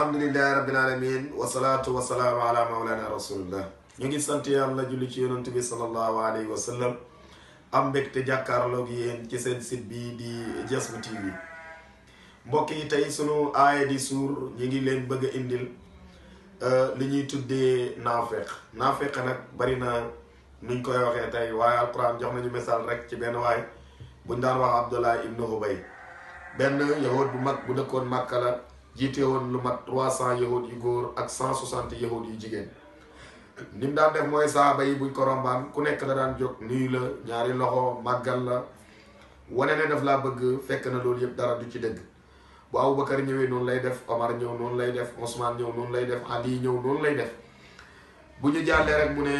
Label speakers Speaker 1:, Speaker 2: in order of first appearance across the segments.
Speaker 1: alhamdulillahi rabbil alamin wasalaatu wasalaamu ala mawlana rasulillah ñu ngi sant yàlla julli ci yonent bi sallallahu alayhi wa sallam am mbégte jàkkaarloog yéen ci seen site bi di Jazbou TV mbokk yi tey sunu aaya di suur ñu ngi leen bëgg a indil li ñuy tuddee naafeq nag bari na nuñ koy waxee tey waaye alquran jox nañu misaal rek ci benn waay buñ daan wax Abdullah ibnu Ubay benn yahud bu mag bu dëkkoon Màkka la jiite woon lu mat 300 yahud yu góor ak 160 yahud yu jigéen ni mu daan def mooy saaba yi buñ ko rombaan ku nekk da daan jóg nuyu la ñaari loxo màggal la wane ne daf laa bëgg fekk na loolu yëpp dara du ci dëgg bu Abubakar ñëwee noonu lay def Omar ñëw noonu lay def Ousmane ñëw noonu lay def Ali ñëw noonu lay def bu ñu jàllee rek mu ne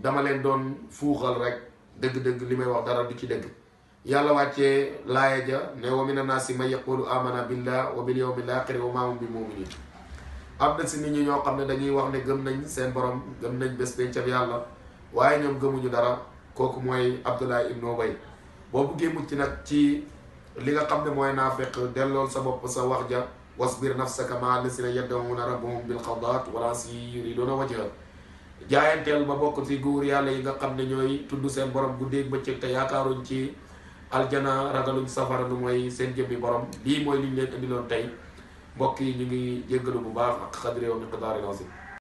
Speaker 1: dama leen doon fuuxal rek dëgg-dëgg li may wax dara du ci dëgg yàlla wàccee laaya ja ne wa mina naasi man yaqulu amana billah wa bil yawmil aaxiri wa maa hum bi mu'minin am na si nit ñi ñoo xam ne dañuy wax ne gëm nañ seen borom gëm nañ bés pencam yàlla waaye ñoom gëmuñu dara kooku mooy Abdullah ibnu Ubay boo buggee mucc nag ci li nga xam ne mooy naafeq dellool sa bopp sa wax ja wasbir nafsaka maa llaziina yad'uuna rabbahum bil ghadaati wal ashiyyi yuriiduuna wajhahu jaayanteel ba bokk ci góor yàlla yi nga xam ne ñooy tudd seen borom guddeeg bëccëg te yaakaaruñ ci aljana ragaluñ safara lu mooy seen jëmmi borom lii mooy liñ leen indiloon tey mbokk yi ñu ngi jéggalu bu baax ak xadri wa miqdaari lazim